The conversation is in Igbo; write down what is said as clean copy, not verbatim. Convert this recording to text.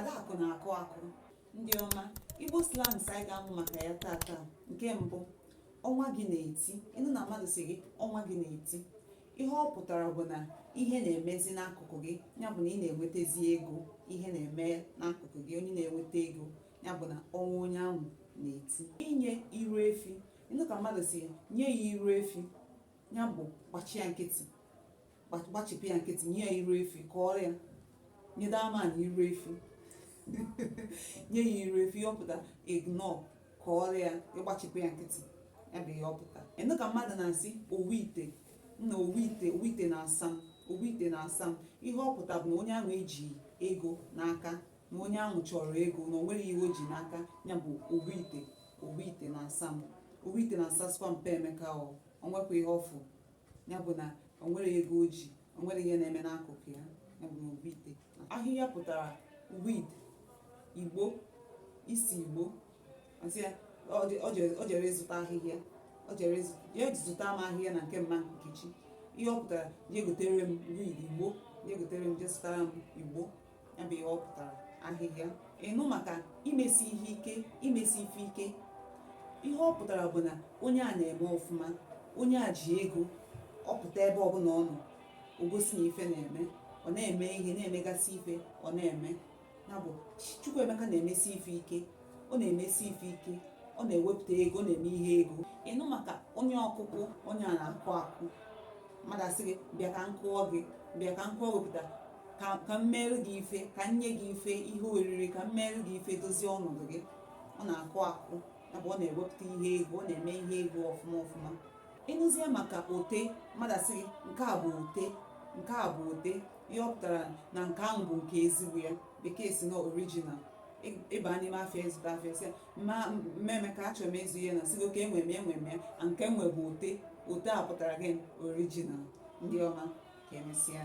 Adakụ na-akụ akụ. Ndị ọma, Igbo slangs anyị ga-amụ maka ya tata. Nke mbụ, ọnwa gị na-eti. Ị nụ na mmadụ sị gị ọnwa gị na-eti, ihe ọ pụtara bụ na ihe na-emezi n'akụkụ gị, ya bụ na ị na-enwetezi ego. Ihe na-eme n'akụkụ gị, onye na-enweta ego, ya bụ na ọnwa onye ahụ na-eti. Inye iru efi. Ị nụ ka mmadụ sị nye ya iru efi, ya bụ gbachi ya nkịtị, gbachipụ ya nkịtị, nye ya iru efi, kọọrọ ya, nye that man iru efi, nye ya iru efi. Ihe ọ pụtara, ignore, kọọrọ ya, ịgbachipụ ya nkịtị, ya bụ ihe ọ pụtara. Ị nụ ka mmadụ na-asị owu ite na owu ite, owu ite na-asa m, owu ite na-asa m, ihe ọ pụtara bụ na onye ahụ eji ego n'aka, na onye ahụ chọrọ ego, na o nwere ihe o ji n'aka. Ya bụ owu ite, owu ite na-asa m, owu ite na-asasịkwa mpa Emeka. O nwekwa ihe ọfụ, ya bụ na o nwere ego o ji, o nwere ihe na-eme n'akụkụ ya, ya bụ na owu ite. Ahịhịa pụtara weed, igbo, isi igbo. Asị ya o jere ịzụta ahịhịa, o jere jee zụta m ahịhịa na nke mma Nkechi. Ihe ọ pụtara, jee gotere m weed, igbo, jee gotere m, jee zụtara m igbo. Ya bụ ihe ọ pụtara, ahịhịa. Ị nụ maka imesi ihe ike, imesi ife ike, ihe ọ pụtara bụ na onye a na-eme ọfụma, onye a ji ego. Ọ pụta ebe ọbụla ọ nọ, o gosi na ife na-eme, ọ na-eme ihe, na-emegasị ife ọ na-eme. Ya bụ Chukwuemeka na-emesi ife ike, ọ na-emesi ife ike, ọ na-ewepụta ego, ọ na-eme ihe ego. Ị nụ maka onye ọkụkụ, onye a na-akụ akụ. Mmadụ asị gị bịa ka m kụọ gị, bịa ka m kụọ gị, pụta ka m meere gị ife, ka m nye gị ife, ihe oriri, ka m meere gị ife, dozie ọnọdụ gị. Ọ na-akụ akụ, ya bụ ọ na-ewepụta ihe ego, ọ na-eme ihe ego ọfụma ọfụma. Ị nụzie maka ote, mmadụ asị gị nke a bụ ote, nke a bụ ote, ihe ọ pụtara na nke ahụ bụ nke ezigbo ya. Bekee sị na original. Ị ba n'ime afịa ịzụta afịa, sị ma mma Emeka, achọrọ m ịzụ ihe, na sị gị okay, enwe m, enwe m ya, nke enwe bụ ote. Ote a pụtara gị original. Ndị ọma, ka emesịa.